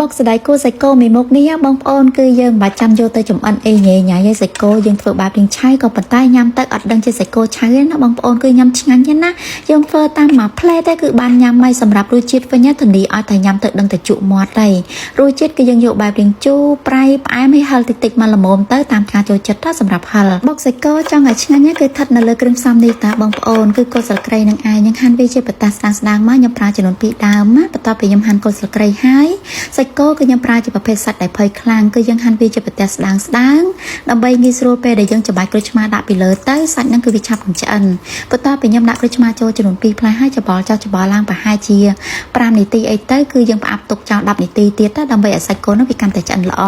បុកសណ្តែកគោសាច់គោមួយមុខនេះបងប្អូនគឺយើងមិនបាច់ចាំយកទៅចំអិនអីញ៉ៃញ៉ៃឯសាច់គោយើងធ្វើបែបរៀងឆៅក៏ប៉ុន្តែញ៉ាំទៅអត់ដឹងជាសាច់គោឆៅទេណាបងប្អូនគឺញ៉ាំឆ្ងាញ់ទេណាយើងធ្វើតាមមួយផ្លែទេគឺបានញ៉ាំហើយសម្រាប់រសជាតិវិញធានាឲ្យតែញ៉ាំទៅដឹងតែជក់មាត់ហើយរសជាតិគឺយើងយកបែបរៀងជូរប្រៃផ្អែមហើយហឹរតិចតិចមកល្មមទៅតាមការចូលចិត្តសម្រាប់ហឹរបុកសាច់គោចង់ឲ្យឆ្ងាញ់គឺស្ថិតនៅលើគ្រឿងផ្សំនេះតាបងប្អូនគឺគល់ស្លឹកគ្រៃនឹងឯងយើងហាន់វាជាបតាស្ដាងស្ដាងមកខ្ញុំប្រើចំនួន2ដើមណាបន្ទាប់ពីខ្ញុំហាន់គល់ស្លឹកគ្រៃហើយសាច់គោគឺខ្ញុំប្រើជាប្រភេទសាច់ដែលផុយខ្លាំងគឺយើងហាន់វាជាប្រទេសស្ដាងស្ដាងដើម្បីងាយស្រួលពេលដែលយើងច្របាច់ក្រូចឆ្មាដាក់ពីលើទៅសាច់ហ្នឹងគឺវាឆាប់នឹងឆ្អិនបន្ទាប់ពីខ្ញុំដាក់ក្រូចឆ្មាចូលចំនួន2ផ្លែហើយច្របល់ចោះច្របល់ឡើងប្រហែលជា5នាទីអីទៅគឺយើងផ្អាប់ទុកចោល10នាទីទៀតទៅដើម្បីឲ្យសាច់គោនោះវាកាន់តែឆ្អិនល្អ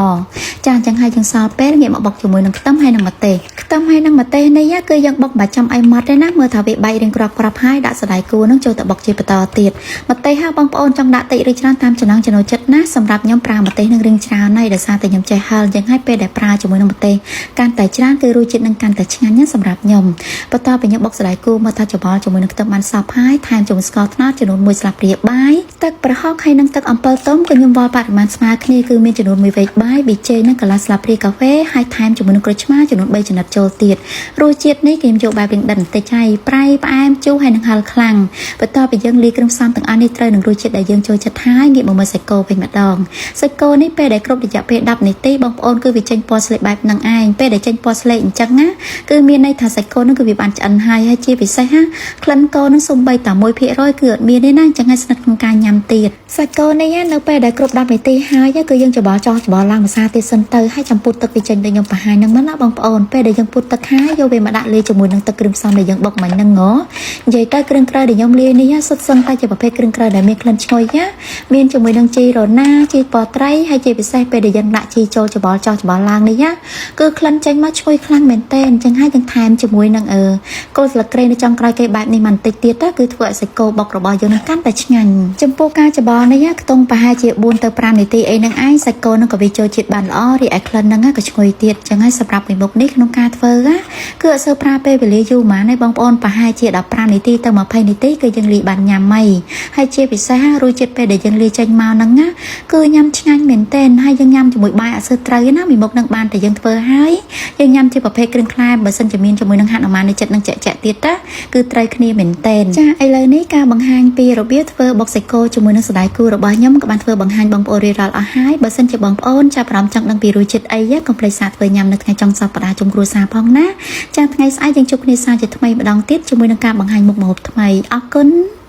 ចាអញ្ចឹងហើយយើងសល់ពេលងាកមកបុកជាមួយនឹងខ្ទឹមហើយនឹងម្ទេសខ្ទឹមហើយនឹងម្ទេសនេះគឺយើងបុកមិនបាច់ចាំអីម៉ត់ទេណាមើលថាវាបែករៀងក្របក្របហើយដាក់សណ្តែកគួរនឹងចូលទៅបុកជាបន្តទៀតម្ទេសហើយបងប្អូនចង់ដាក់តិចឬច្រើនតាមចំណង់ចំណូលចិត្តណាសម្រាប់ខ្ញុំប្រើម្ទេសនឹងរៀងច្រើនហើយដោយសារតែខ្ញុំចេះហឹរអញ្ចឹងហើយពេលដែលប្រើជាមួយនឹងម្ទេសកាន់តែច្រើនគឺរសជាតិនឹងកាន់តែឆ្ងាញ់ណាសម្រាប់ខ្ញុំបន្ទាប់ពីខ្ញុំបុកសណ្តែកគួរមកថាច្របល់ជាមួយនឹងខ្ទឹមបានសព្វហើយថែមជាមួយស្ករត្នោតចំនួន1ស្លាបព្រាបាយទឹកប្រហុកហើយនិងទឹកអំពិលទុំគឺខ្ញុំវាល់បរិមាណស្មើគ្នាគឺមានចំនួន1វែកបាយប៊ីចេងនិងកន្លះស្លាបព្រាកាហ្វេហើយថែមជាមួយនឹងក្រូចឆ្មាចំនួន3ចំណិតចូលទៀតរសជាតិនេះគេយកបែបរៀងដិតបន្តិចហើយប្រៃផ្អែមជូរហើយនិងហឹរខ្លាំងបន្ទាប់ពីយើងលាយគ្រឿងផ្សំទាំងអស់នេះត្រូវនឹងរសជាតិដែលយើងចូលចិត្តហើយងាកមកមើលសាច់គោវិញម្ដងសាច់គោនេះពេលដែលគ្រប់រយៈពេល10នាទីបងប្អូនគឺវាចេញពណ៌ស្លេកបែបហ្នឹងឯងពេលដែលចេញពណ៌ស្លេកអញ្ចឹងណាគឺមានន័យថាសាច់គោហ្នឹងគឺវាបានឆ្អិនហើយហើយជាពិសេសណាក្លិនគោហ្នឹងសំបីតែ1%គឺអត់មានទេណាអញ្ចឹងហើយស្និទ្ធក្នុងការញ៉ាំទៀតសាច់គោនេះនៅពេលដែលគ្រប់10នាទីហើយគឺយើងច្របល់ចោះច្របល់ឡើងម្សាទៀតសិនទៅហើយចាំពូតទឹកវាចេញដូចខ្ញុំបង្ហាញហ្នឹងមកណាបងប្អូនពេលដែលយើងពូតទឹកហើយយកវាមកដាក់លាយជាមួយនឹងទឹកគ្រឿងផ្សំដែលយើងបុកមិញហ្នឹងងនិយាយទៅគ្រឿងក្រៅដែលខ្ញុំលាយនេះសុទ្ធសឹងតែជាប្រភេទគ្រឿងក្រៅដែលមានក្លិនឈ្ងុយណាមានជាមួយនឹងជីរណាជីពណ៌ត្រីហើយជាពិសេសពេលដែលយើងដាក់ជីចូលច្របល់ចោះច្របល់ឡើងនេះណាគឺក្លិនចេញមកឈ្ងុយខ្លាំងមែនទែនអញ្ចឹងហើយយើងថែមជាមួយនឹងអឺគល់ស្លឹកគ្រៃនៅចុងក្រោយគេបែបនេះបន្តិចទៀតទៅគឺធ្វើឲ្យសាច់គោបុករបស់យើងនឹងកាន់តែឆ្ងាញ់ចំពោះការច្របល់នេះខ្ទង់ប្រហែលជា4ទៅ5នាទីអីនឹងឯងសាច់គោនឹងក៏វាចូលជាតិបានល្អរីឯក្លិនហ្នឹងក៏ឈ្ងុយទៀតអញ្ចឹងហើយសម្រាប់មួយមុខនេះក្នុងការធ្វើគឺអត់សូវប្រើពេលវេលាយូរហ្មងទេបងប្អូនប្រហែលជា15នាទីទៅ20នាទីគឺយើងលាយបានញ៉ាំហើយហើយជាពិសេសរសជាតិពេលដែលយើងលាយចេញមកហ្នឹងណាគឺញ៉ាំឆ្ងាញ់មែនទែនហើយយើងញ៉ាំជាមួយបាយអត់សូវត្រូវណាមួយមុខនឹងបានតែយើងធ្វើហើយយើងញ៉ាំជាប្រភេទគ្រឿងក្លែមបើសិនជាមានជាមួយនឹងហនុមាននៅចិត្តនឹងចាក់ចាក់ទៀតណាគឺត្រូវគ្នាមែនទែនចាឥឡូវនេះការបង្ហាញពីរបៀបធ្វើបុកសាច់គោជាមួយនឹងសណ្តែកគូរបស់ខ្ញុំក៏បានធ្វើបង្ហាញបងប្អូនរៀបរាល់អស់ហើយបើសិនជាបងប្អូនចាប់អារម្មណ៍ចង់ដឹងពីរសជាតិអីកុំភ្លេចសាកធ្វើញ៉ាំនៅថ្ងៃចុងសប្តាហ៍ជុំគ្រួសារផងណាចាថ្ងៃស្អែកយើងជួបគ្នាសាជាថ្មីម្ដងទៀតជាមួយនឹងការបង្ហាញមុខម្ហូបថ្មីអរគុណ។